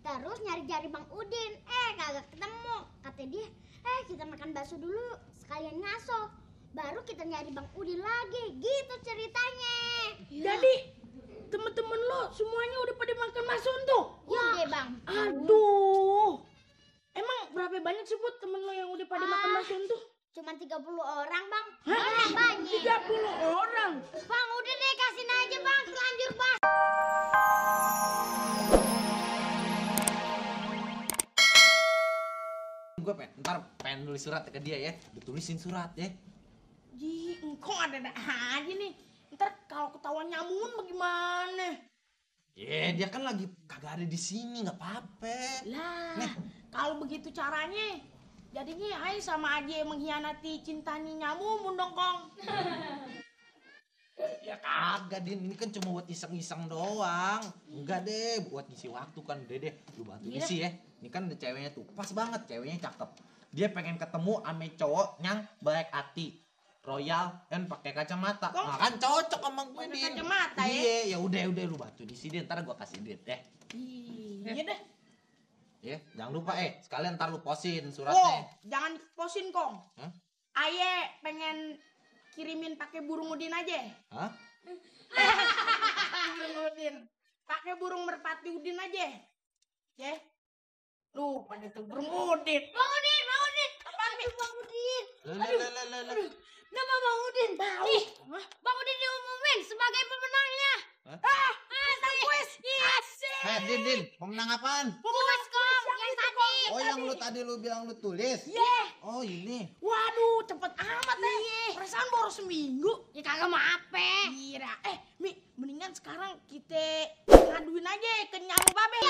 Terus nyari-nyari Bang Udin, kagak ketemu. Kata dia, kita makan bakso dulu sekalian ngaso. Baru kita nyari Bang Udin lagi, gitu ceritanya. Jadi temen-temen lo semuanya udah pada makan bakso tuh? Iya Bang. Aduh. Emang berapa banyak sih buat temen lo yang udah pada makan bakso tuh? Cuma 30 orang Bang. Hah? Banyak. 30 orang? Bang udah deh kasihin aja Bang, selanjur Bang. Gue ntar pengen nulis surat ke dia ya, ditulisin surat ya. Ji, engkau ada aja nih. Ntar kalau ketahuan nyamun bagaimana? Dia kan lagi kagak ada di sini, nggak apa-apa. Lah, kalau begitu caranya, jadinya Ai sama aja mengkhianati cintanya nyamun dong Kong. Ya kagak, Din, ini kan cuma buat iseng-iseng doang. Enggak deh, buat ngisi waktu kan. Deh, lu bantu isi ya. Ini kan ada ceweknya tuh, pas banget, ceweknya cakep. Dia pengen ketemu ame cowok yang baik hati, royal, dan pakai kacamata. Nah kan cocok sama gue, Din. Kacamata ya? Iya, ya udah lu bantu isi deh, ntar gue kasih duit deh. Iya deh. Ya, jangan lupa sekalian ntar lu posin suratnya. Jangan posin Kong. Hah? Aye pengen kirimin pakai burung udin aja. Hah? Burung udin. Pakai burung merpati udin aja. Ya. Lu pada tuh burung udin. Bang Udin. Apaan nih Bang Udin? Lah. Nama Bang Udin. Nih, Bang Udin diumumin sebagai pemenangnya. Hah? Asik. Kuis. Asik. Din, pemenang apaan? Kuis Kong, yang tadi. Oh, yang lu tadi lu bilang lu tulis? Iya. Oh, ini. Waduh, cepet amat Perasaan baru seminggu. Ya kagak mau apa. Kira. Mi, mendingan sekarang kita ngaduin aja ke Nyamu Babe.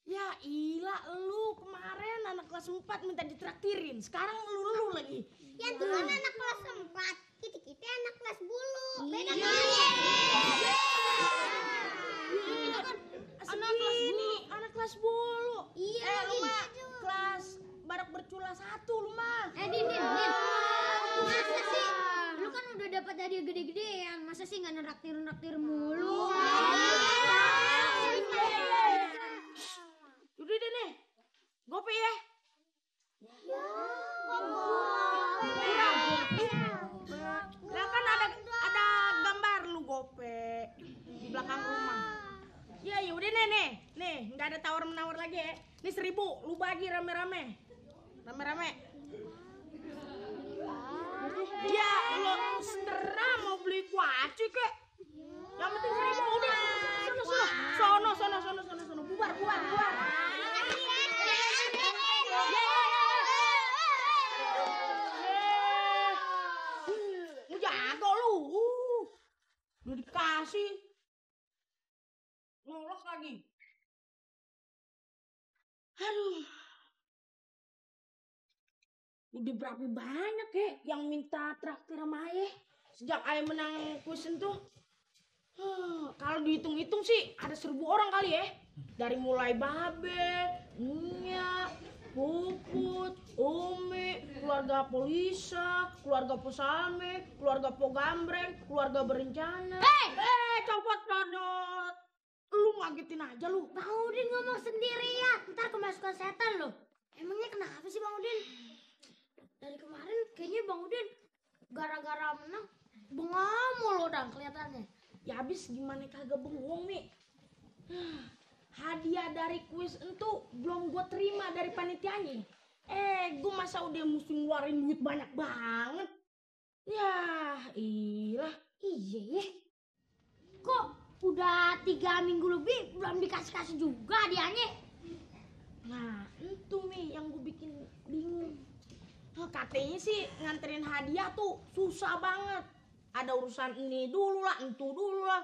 Ya ilah, lu kemarin anak kelas 4 minta ditraktirin. Sekarang lu lagi. Yang dulu anak kelas 4, kita anak kelas bulu. Beda Iya. kali. Anak kelas ini, anak kelas bulu. Iya, Lu iya. mah kelas barak bercula 1 lu mah. Din. Masa sih? Lu kan udah dapat hadiah gede-gedean. Masa sih nggak neraktir mulu? Udah deh nih. Gope ya. Lah kan ada gambar lu gope di belakang rumah. Ya udah nih. Nih, nggak ada tawar-menawar lagi ya. Nih 1000, lu bagi rame-rame. Ya, lo setera mau beli kuaci kek. Yang penting 1000 udah. Sono. Bubar. Jago lu. Udah dikasih. Ngolok lagi. Aduh. Udah berapa banyak yang minta traktir sama Ayah sejak Ayah menang kuis itu. Kalau dihitung-hitung sih ada 1000 orang kali ya. Dari mulai Babe, Nya, Puput, Umi, keluarga Polisa, keluarga Posalme, keluarga Pogambreng, keluarga Berencana. Copot padot. Lu ngagetin aja lu. Bang Udin ngomong sendiri ya. Ntar kemasukan setan lo. Emangnya kenapa sih Bang Udin? Dari kemarin kayaknya Bang Udin gara-gara menang bengong mulu dong kelihatannya. Ya habis gimana kagak bengong nih. Hadiah dari kuis itu belum gue terima dari panitianya. Gue masa udah mesti ngeluarin duit banyak banget. Ya iyalah. Iya ya. Kok udah 3 minggu lebih belum dikasih juga hadiahnya? Nah itu nih yang gue bikin bingung. Katanya sih nganterin hadiah tuh susah banget. Ada urusan ini dulu lah, itu dulu lah.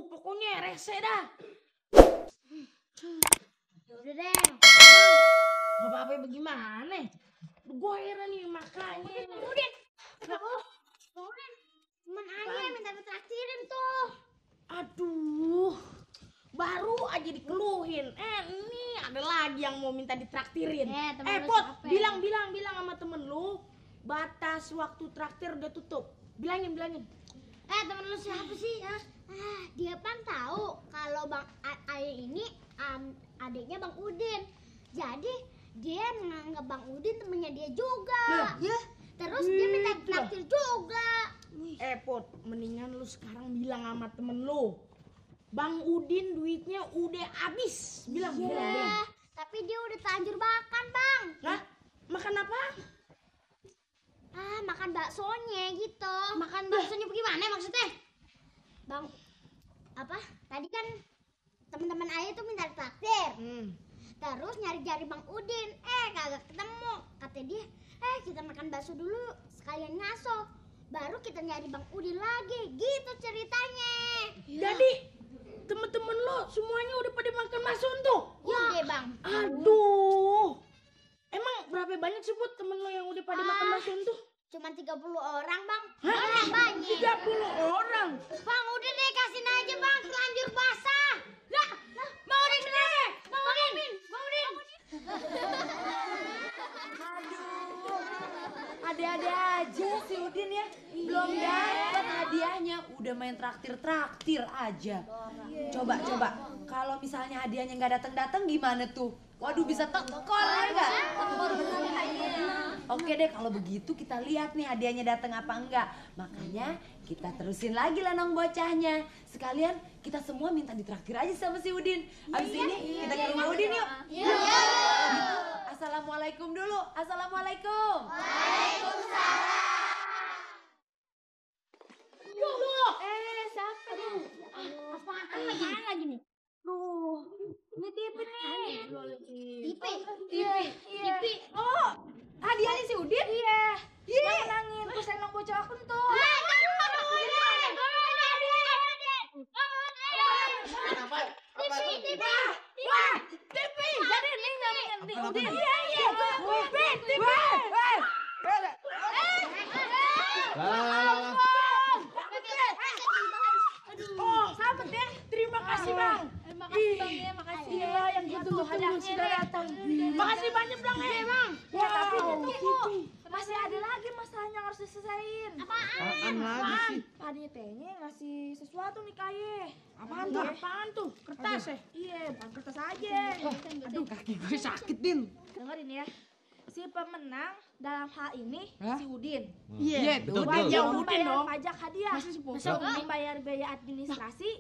Pokoknya rese dah. Yaudah deh. Gak apa-apa bagaimana? Gue heran nih makanya. Udin. Udin. Cuman Ayah minta ditraktirin tuh. Aduh. Baru aja dikeluhin. Ini ada lagi yang mau minta ditraktirin. Pot, bilang sama temen lu. Batas waktu traktir udah tutup. Bilangin. Temen lu siapa sih? Dia Bang tahu kalau Bang Ayah ini adiknya Bang Udin. Jadi dia menganggap Bang Udin temennya dia juga. Ya. Terus dia minta traktir juga. Pot, mendingan lu sekarang bilang sama temen lu. Bang Udin duitnya udah habis. Bilang. Tapi dia udah terlanjur makan, Bang. Hah? Makan apa? Makan baksonya gitu. Makan baksonya bagaimana maksudnya? Bang, tadi kan teman-teman Ayah tuh minta traktir. Terus nyari-nyari Bang Udin, kagak ketemu. Kata dia, kita makan bakso dulu sekalian ngaso. Baru kita nyari Bang Udin lagi, gitu ceritanya. Jadi temen-temen lo semuanya udah pada makan bakso tuh? Iya Bang. Aduh. Emang berapa banyak sih Put temen lo yang udah pada makan bakso tuh? Cuma 30 orang Bang. Hah? Banyak. 30 orang? Bang udah deh kasihin aja Bang, terlanjur basah. Lah, Bang Udin deh. Bang Udin. Ada-ada aja si Udin ya. Belum dapat hadiahnya udah main traktir aja. Coba. Kalau misalnya hadiahnya nggak datang gimana tuh? Waduh bisa tekor ya nggak? Oke deh kalau begitu kita lihat nih hadiahnya datang apa enggak. Makanya kita terusin lagi lah nong bocahnya. Sekalian kita semua minta ditraktir aja sama si Udin. Abis ini kita ke rumah Udin yuk. Iya. Assalamualaikum dulu. Assalamualaikum. Waalaikumsalam. Siapa nih? Apaan lagi nih? Ini TV nih. TV. Oh, hadiahnya si Udin? Iya. Menangin pusenong bocah aku tuh. TV. Wah, TV. Jadi ini namanya Udin. Iya. TV. Oh, selamat ya. Terima kasih Bang. Makasih Bang ya, makasih. Iya, yang gitu hadiahnya sudah datang. Makasih banyak Bang ya Bang. Ya tapi masih ada lagi masalahnya yang harus diselesain. Apaan lagi sih? Tadi tehnya ngasih sesuatu nih Kaye. Apaan tuh? Kertas ya? Iya, bukan kertas aja. Aduh, kaki gue sakit, Din. Dengerin ya. Si pemenang dalam hal ini si Udin. Iya, Betul. Udin Membayar dong. pajak hadiah. Membayar biaya administrasi.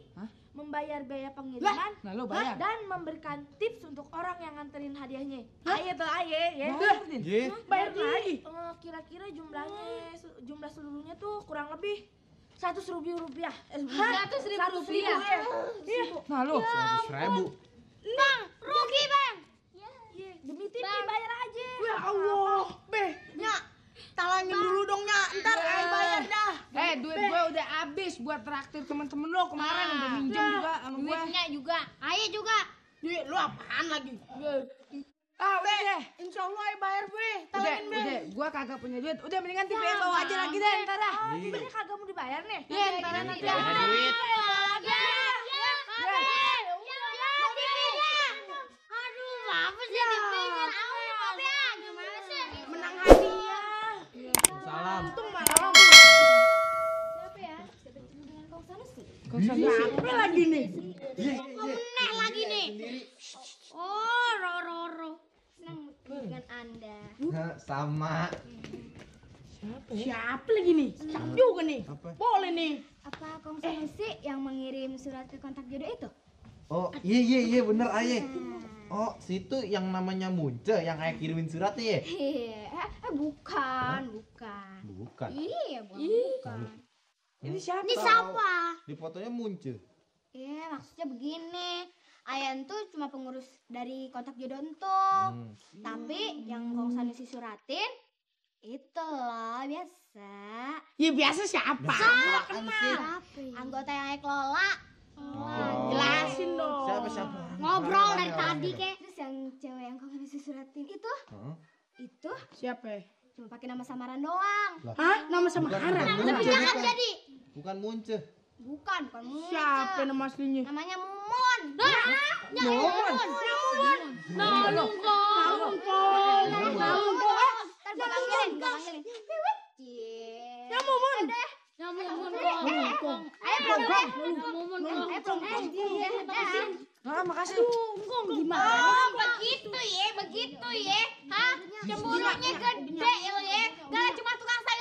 Membayar biaya pengiriman. Lalu bayar. Dan memberikan tips untuk orang yang nganterin hadiahnya. Aye ya. Bayar lagi. Kira-kira jumlah seluruhnya tuh kurang lebih 100.000 rupiah. 100.000 rupiah. Iya. Nah lu. 100.000. Bang, rugi Bang. Iya, demi TV bayar aja. Ya Allah, talangin dulu dong Nya, ntar Ay bayar dah. Duit gue udah habis buat traktir temen-temen lo kemarin udah minjem juga sama gue. Duitnya juga. Ayah juga. Duit lu apaan lagi? Udah deh. Insya Allah Ay bayar gue, talangin gue. Udah, gue kagak punya duit. Udah mendingan TV bawa aja lagi deh ntar dah. Bener kagak mau dibayar nih? Iya, ntar nanti. Ada duit. Aduh, apa sih TV-nya? Gimana sih? Menang hadiah. Salam. Untung malah. Siapa ya? Siapa ketemu dengan Kong Sanusi? Siapa lagi nih? Nek lagi nih. Oh, Roro. Senang dengan Anda. Sama. Siapa lagi nih? Cakep juga nih. Apa? Boleh nih. Apa Kong Sanusi yang mengirim surat ke kontak jodoh itu? Oh iya bener Aye. Oh situ yang namanya Munce yang Aye kirimin suratnya ya? Bukan. Bukan. Iya, bukan. Ini Ini siapa? Di fotonya Munce. Iya, maksudnya begini. Ayan tuh cuma pengurus dari kontak jodoh entuk. Tapi yang Kong Sanusi suratin itu loh biasa. Ya biasa siapa? Apaan sih? Anggota yang Aye kelola. Jelasin dong. Siapa? Ngobrol dari tadi kek. Terus yang cewek yang Kong Sanusi suratin itu Siapa ya? cuma pakai nama samaran doang. Hah? Nama samaran? Bukan Munce. Bukan Munce. Siapa nama aslinya? Namanya Mumun. Ntar gue panggilin. Ya Mumun. Nyamuk. Ayo Makasih. Oh, begitu ya. Hah? Cemburunya gede ya. Gak cuma tukang sayur